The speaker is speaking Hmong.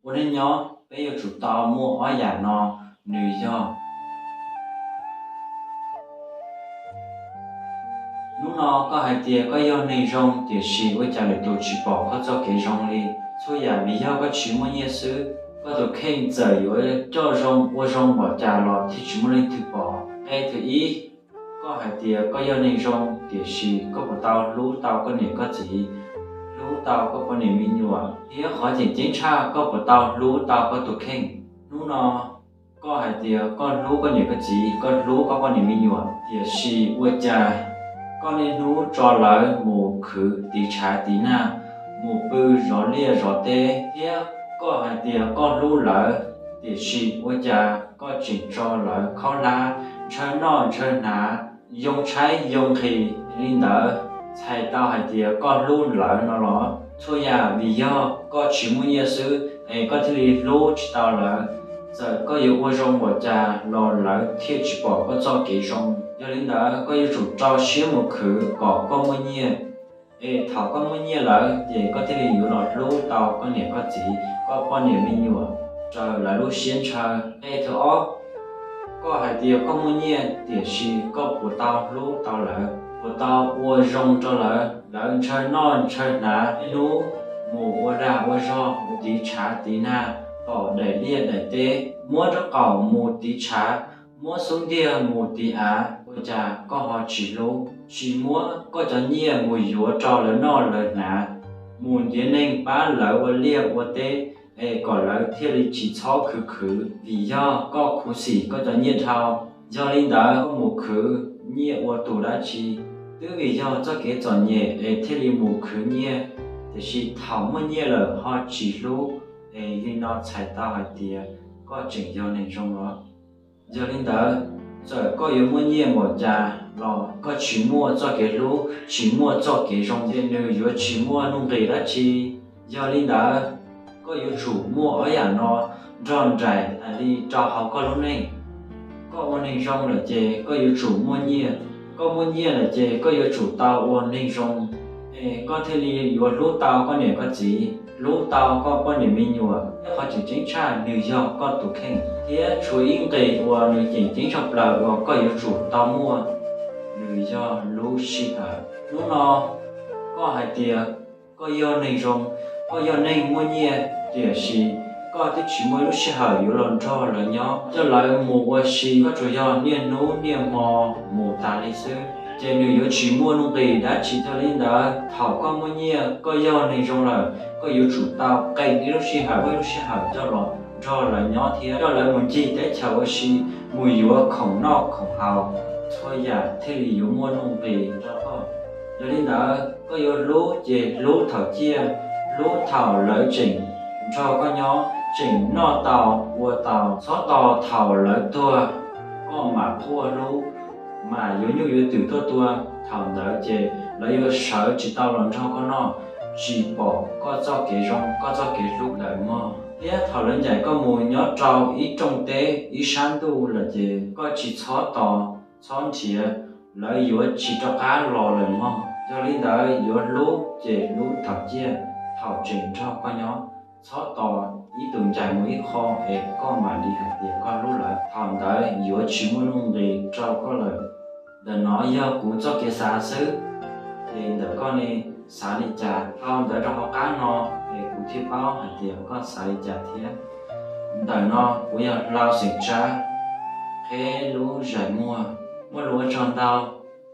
Ua neej nyob peb yuav tsum tau muaj ob yam no, nws yog: Hnub no koj hais tias koj yog neeg zoo, tiam sis ua cas lwm tus tsis pom koj txoj kev zoo li? Txhua yam vim yog koj tsis muaj nyiaj xwb. Koj tus kheej txawm yuav coj zoo ua zoo npaum cas los thiaj tsis muaj leej twg pom. Nqe thib ib, koj hais tias koj yog neeg zoo, tiam sis koj puas tau hlub tau koj niam koj txiv, hlub tau koj poj niam me nyuam? Thiab qhov tseem ceeb tshaj, koj puas tau hlub tau koj tus kheej? Hnub no koj hais tias koj hlub koj niam koj txiv, koj hlub koj poj niam me nyuam, tiam sis ua cas koj niaj hnub tso lawv mus khwv tiv tshav tiv nag, mus pw zov liaj zov teb, thiab koj hais tias koj hlub lawv, tiam sis ua cas koj tseem tso lawv khaub hlab ntshaw noj ntshaw hnav, yoo tshaib yoo nqhis li ntawd, txhais tau hais tias koj hlub lawv no los? Txhua yam vim yog koj tsis muaj nyiaj xwb, es koj thiaj li hlub tsis tau lawv. Txawm koj yuav ua zoo npaum cas los lawv thiaj tsis pom koj txoj kev zoo. Yog li ntawd koj yuav tsum rau siab mus khwv kom koj muaj nyiaj, es thaum koj muaj nyiaj lawm ces koj thiaj li yuav los hlub tau koj niam koj txiv, koj poj niam me nyuam raws lawv lub siab ntshaw. Nqe thib ob, koj hais tias koj muaj nyiaj, tiam sis koj puas tau hlub tau lawv, puas tau ua zoo rau lawv? Lawv ntshaw noj ntshaw hnav, niaj hnub mus ua dag ua zog, mus tiv tshav tiv nag, pom daim liaj daim teb, muab rab qaum mus tiv tshav, muab xub ntiag mus tiv av, ua cas koj ho tsis hlub, tsis muab koj cov nyiaj mus yuav rau lawv noj lawv hnav, mus ntiav neeg pab lawv ua liaj ua teb, es kom lawv thiaj li tsis txhob khwv khwv vim yog koj khuv xim koj cov nyiaj dhau? Yog li ntawd koj mus khwv nyiaj ua tus dab tsi? Twb vim yog txoj kev txom nyem es thiaj li mus khwv nyiaj, tiam sis thaum muaj nyiaj lawm ho tsis hlub, es li no txhais tau hais tias koj tseem yog neeg zoo los? Yog li ntawd, txawm koj yuav muaj nyiaj npaum cas los koj tsis muaj txoj kev hlub, tsis muaj txoj kev zoo, ces nws yuav tsis muaj nuj nqis dab tsi. Yog li ntawd, koj yuav tsum muaj ob yam no nrog nraim hais li rau hauv koj lub neej. Koj ua neeg zoo lawm ces koj yuav tsum muaj nyiaj, koj muaj nyiaj lawm ces koj yuav tsum tau ua neeg zoo, es koj thiaj li yuav hlub tau koj niam koj txiv, hlub tau koj poj niam me nyuam, thiab qhov tseem ceeb tshaj nws yog koj tus kheej. Thiab tshuav ib nqis uas nws tseem ceeb tshaj plaws uas koj yuav tsum tau muaj, nws yog lub sij hawm. Hnub no koj hais tias koj yog neeg zoo, koj yog neeg muaj nyiaj, tiam sis koj twb tsis muaj lub sij hawm yuav los nrog lawv nyob, coj lawv mus ua si, koj tsuas yog niaj hnub niaj hmo mus tas li xwb, ces nws yuav tsis muaj nuj nqis dab tsi. Yog li ntawd, thaum koj muaj nyiaj, koj yog neeg zoo lawm, koj yuav tsum tau qee ib lub sij hawm, ib lub sij hawm coj los nrog lawv nyob thiab coj lawv mus ncig teb chaws ua si, mus yuav khoom noj khoom haus, txhua yam thiaj li yuav muaj nuj nqis rau koj. Yog li ntawd, koj yuav hlub ces hlub thaum ciaj, hlub thaum lawv tseem nrog koj nyob, tseem noj tau ua tau, txhob tos thaum lawv tuag koj mam quaj hlub, mam yuav nyuj yuav twm tuaj tua. Thaum ntawd ces lawv yuav sawv tsis tau los nrog koj noj, tsis pom koj txoj kev zoo, koj txoj kev hlub lawm mog. Thiab thaum lawv ncaim koj mus nyob rau ib rooj teb ib sab ntuj lawm ces koj tsis txhob tos txhob nrhiav, lawv yuav tsis rov qab los lawm mog. Yog li ntawd, yuav hlub ces hlub thaum ciaj, thaum tseem nrog koj nyob. Txhob tos ib tug ncaim mus ib qho es koj mam li hais tias koj hlub lawv, thaum ntawd yuav tsis muaj nuj nqis rau koj lawm. Ntawm no yog kuv txoj kev xav xwb, es ntawm koj ne xav li cas? Dhau ntawd rau hauv qab no es kuv thiaj paub hais tias koj xav li cas thiab. Ntawm no kuv yog Hlau xeem Tsab, qheb lub zais muag. Muaj lus ua tsaug ntau.